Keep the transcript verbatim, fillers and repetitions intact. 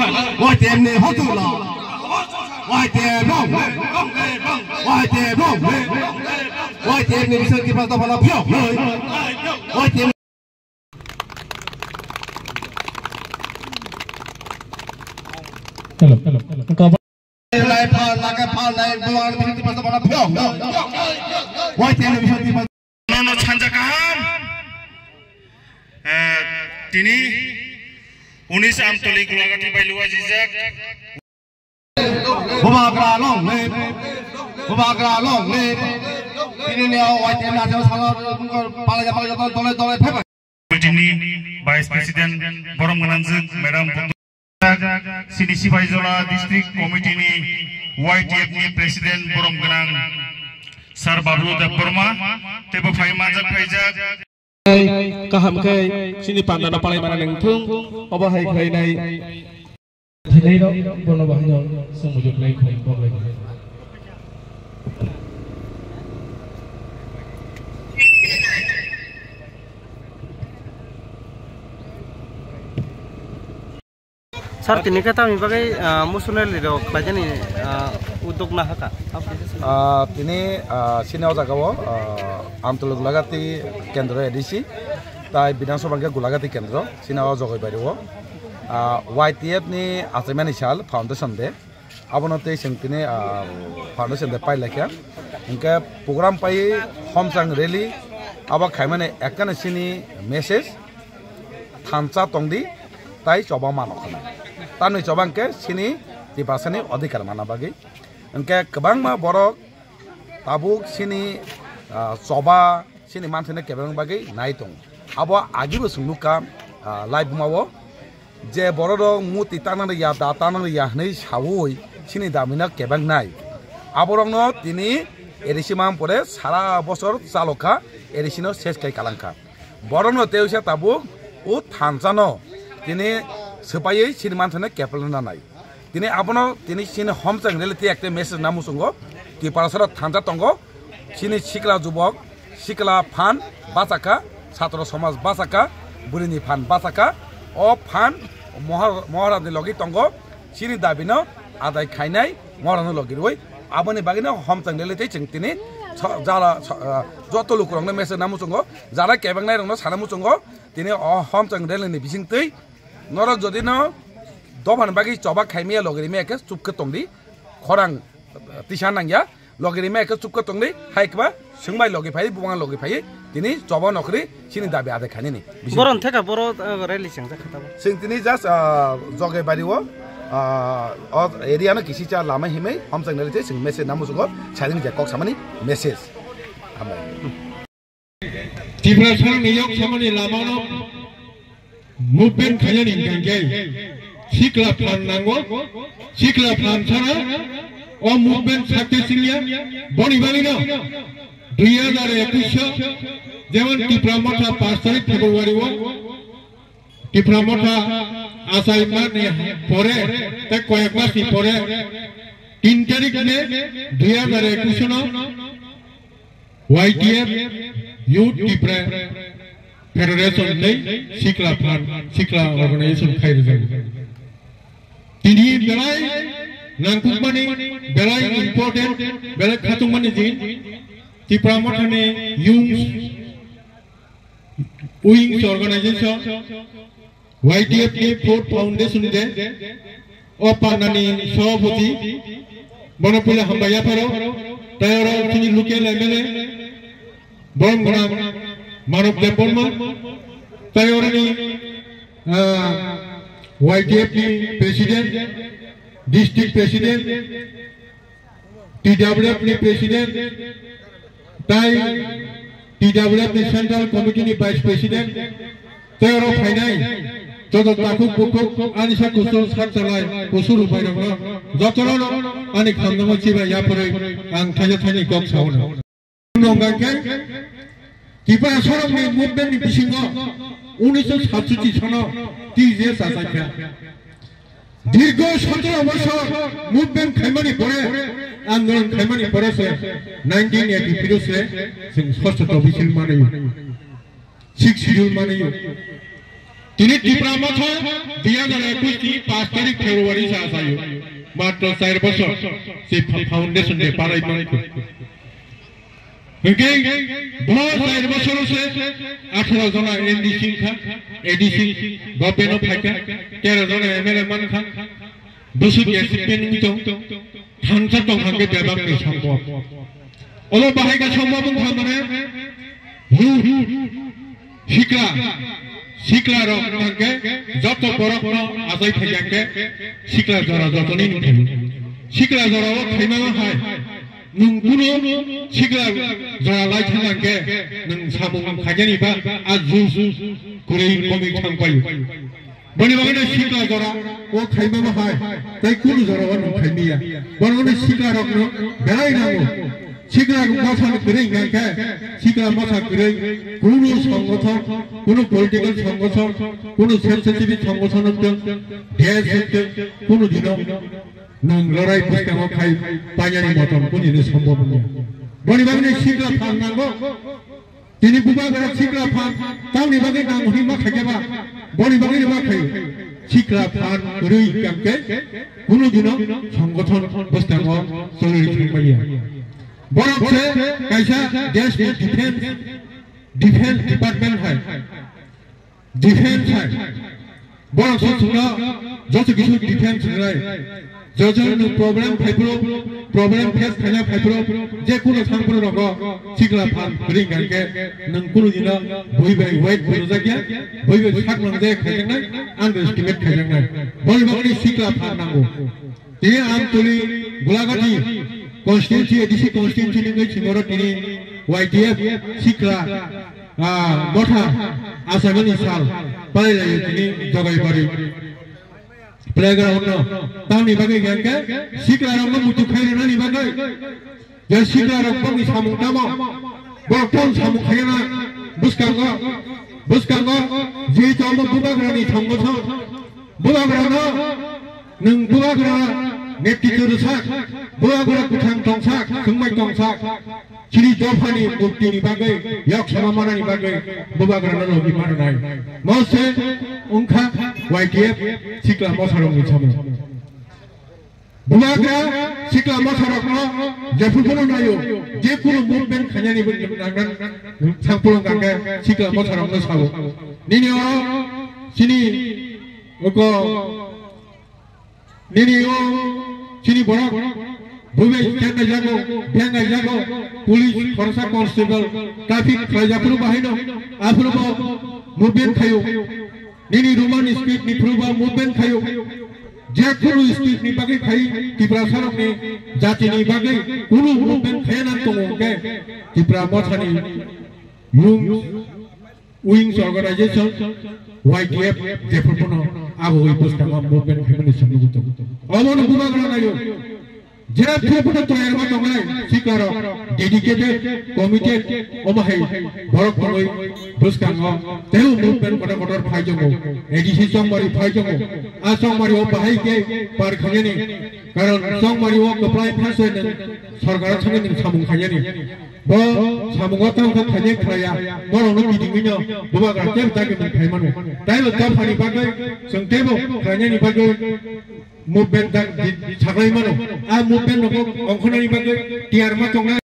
Y T F ni hotula. Y T F wrong. Y T F wrong. Y T F ni bising tipa topa la phiyok. Y T F. Hello, hello, hello. Lai phal, lake phal, lai buang, bising tipa topa la phiyok. Y T F ni bising tipa. Nono sanja kaham. Eh, tini unis Amtoli Gulagati bai luwa jijak. Bubagra long live. Bubagra long live. Tini ni o Y T F na jao sala pala japa joto dole dole phai. Committee ni Vice President borom gwnangjwk Madam Butu, Sini Sipaijola District Committee ni Y T F ni President borom gwnang Sir Bablu Debbarma tebo phai manjak phaijak. Kaham khe sini panda no palai mana nengthung obo hai khlai nai. Thainai rok bono bahai no song mujuk lai khum bok lai. Sir, tini khe tamni bagwi, ah, musu rally rok khlaijani, ah, uduk nahaka? Ah, tini, ah, sini o jaga o, ah, Amtoluk Lagati Kendro A D C, tai Bidhan Sabha hwnkhe Gulagati Kendro, sini o Jogoibari o, ah, Y T F ni achaimani sal Foundation Day, abono tei chwng tini, ah, Foundation Day pai laikha. Hwnkhe program pai homchang rally, abo khaimani ekkana sini message, thansa tongdi, tai choba mano khna. Tamni choba hwnkhe sini Tiprasani odhikar mana bagwi. Hwnkhe kwbangma borok tabuk sini, ah, choba, sini manthani kebeng bagwi nai tongo. Abo agibo chwng nukha, ah, live mao je borok rok muti tanang ya, da tanang ya hwnwi sawi sini damino kebeng nai. Aborokno tini A D C man pore sara bosor chalokha, A D C no ses kai kalangkha. Borokno tei wngsa tabuk o thansano tini swpaiwi sini manthano kepelna nanai. Tini abono tini sini homchang rally tei ekta message na muchungo Tiprasarok thansa tongo. Sini sikla jubok, sikla phan bachakha, satro somaj bachakha, burini phan bachakha. O phan mohor-, mohorani logi tongo. Sini dabino adai khainai morano logi rwi. Aboni bagwino homchang rally tei chwng tini so-, jala so-, ah, joto lukurokno message na muchungo. Jara kebengnai rokno sana muchungo, tini o homchang rally ni bisingtwi norok jodi no dophani bagwi choba khaimaya logi rimaya khe chupkhe tongdi, khorang tisa nangya, logi rimaya khe chupkhe tongdi, hai khe ba swngbai logi phai, bubang logi phai, tini choba nokri sini dabi adai khainani bising. Boron theka boro, uh, rally chengjak kha tabo. Chwng tini just, uh, Jogoibari o, uh, o area no kisi cha lama himwi homchang rally tei chwng message na muchungo, sajing je kok samani message. Hambai. Tiprasa ni yok samani lama no movement khainani hwnkhe sikla phan nango, sikla phan sana o movement success wngya, boni bagwino dui hazar ekush o jemon Tipra Motha paanch tarik February o Tipra Motha achaimani pore tei koyek masni pore tin tarik May dui hazar ekush no Y T F Youth Tipra Federation tei Sikla Fund, Sikla Organization khai rwjago. Tini belai nangkukmani, belai important, belai khatungmani din Tipra Mothani Youth Wings Organization, Y T F ni Fourth Foundation Day, o pandani sabhapati, bono puila hambai yapharo, tei oro chini local M L A, borom gwnang Manav Debbarma, tei oroni, ah, Y T F ni President, District President, T W F ni President, tai T W F ni Central Committee ni Vice President, tei oro phainai joto takhuk bukhuk ani sa kusung sak chalai kusur rupai rokno jotono ani khamnamo chibai yapharwi ang thaisa thaini kok sauna. Nongkha khe Tiprasarokni movement ni bisingo unisho satsuchi sono T J S achaikha. Dirgho sotoro bosor movement khaimani pore, andolon khaimani pore se nineteen eighty three se chwng sosto tobisil manayo, sixth schedule manayo. Tini Tipra Motha dui hazar ekush ni paanch tarik February Wari sa sayo. Matro char bosor se fa-, foundation de parai mangko. Hingke bo char bosor se atharo jona M D C kha, A D C government of phaikha, tero jona M L A mankha, bwswk S C P ni tong, thangsa tong hangke bebak ni songkot. Olo bahai ka songma bung kha mane, hu, hu, sikla, sikla rok hangke, joto borok no ajai phai hangke, sikla jora joto ni nung thai. Sikla jora o thaima ma hai, nung kuno sikla jora lai thang hangke, nung samung khaijani ba, a jus, kurei komik thang payu. Boni bagwi no sikla jora o khaima ma hai, tai kunu jora o nung khaimiya. Boni bagwi no sikla rok no belai nango. Sikla motha ni kwrwi hingkha khe, sikla motha kwrwi kunu songothon, kunu political songothon, kunu sensitivities songothon wngtong, desh wngtong, kunu dino nung lorai bwskango khai painani motom kunu dino sombhob wngya. Boni bagwi no sikla phan nango. Tini bubagra sikla phan, tamni bagwi nang hwnwi ma khaikhe ba, boni bagwi ma khaio. Sikla phan kwrwi hingkha khe, kunu dino songothon bwskango cholwi thangmaya. Borok se kaisa desh ni defense, defense department hai, defense hai. Borok se chwngno joto kisu defense rwnai. Joto nwng problem phaiphuru, problem face khaina phaiphuru, je kuno thangphuru rogo sikla phan ring hingkhe nwng kunu dino bui bai wait bujak ya, bui bai sak nang je khaijaknai, underestimate khaijaknai. Boni bagwi sikla phan nango. Tini ang tuli Gulagati constituency, A D C constituency ni wngwi chingoro tini Y T F sikla, ah, motha asamani sal palai laio tini Jogaibari playground no. Tamni bagwi hingkhe sikla rok no muitu khai rwnani bagwi. Je sikla rok bongni samung tamo, borok tong samung khaina bwskango, bwskango je tamo bubagrani thongo thong. Bubagrano nwng bubagra netritw rwsak, bubagra kwthang tongsak, swngbai tongsak, chini dophani muktini bagwi, yok sama manani bagwi bubagrano logi mananai. Mose wngkha Y T F sikla mosarokni samung. Bubagra sikla mosarokno jephuru phano naio, je kunu movement khainani bo nangnan sangpulung kangkhe sikla mosarokno sao. Nini o chini oko, nini o chini borok bubai tengai jago, bengai jago, police, khoroksa constable, traffic khlai japhuru bahaino, aphuru bo movement khaio. Nini Roman script ni phuru bo movement khaio. Je kunu script ni bagwi khai Tiprasa rokni jati ni bagwi kunu movement khaya nang tongo hwnkhe Tipra Mothani Youth Wings Organization, Y T F, jephuru phano abo wi bwskango movement khaimani chwng nugwi tongo. Obono bubagra naio. Jera phuru phano toyar ma tongnai siklarok dedicated, committed, omo hai borok tongwi bwskango teibo movement kotor kotor phai tongo, A D C chongmari phai tongo, a chongmari o bahai khe par khainani, karon chongmari o kwplai phasoi nwng sorkar thangwi nwng samung khainani, bo samungo tamo khe khainai khlaiya, borokno kitingwino bubagra teibo dagi mung khai mano, taibo dophani bagwi chwng teibo khlainani bagwi movement dak di-, saklai mano. A movement no bo ongkhornani bagwi tiyar ma tongnai.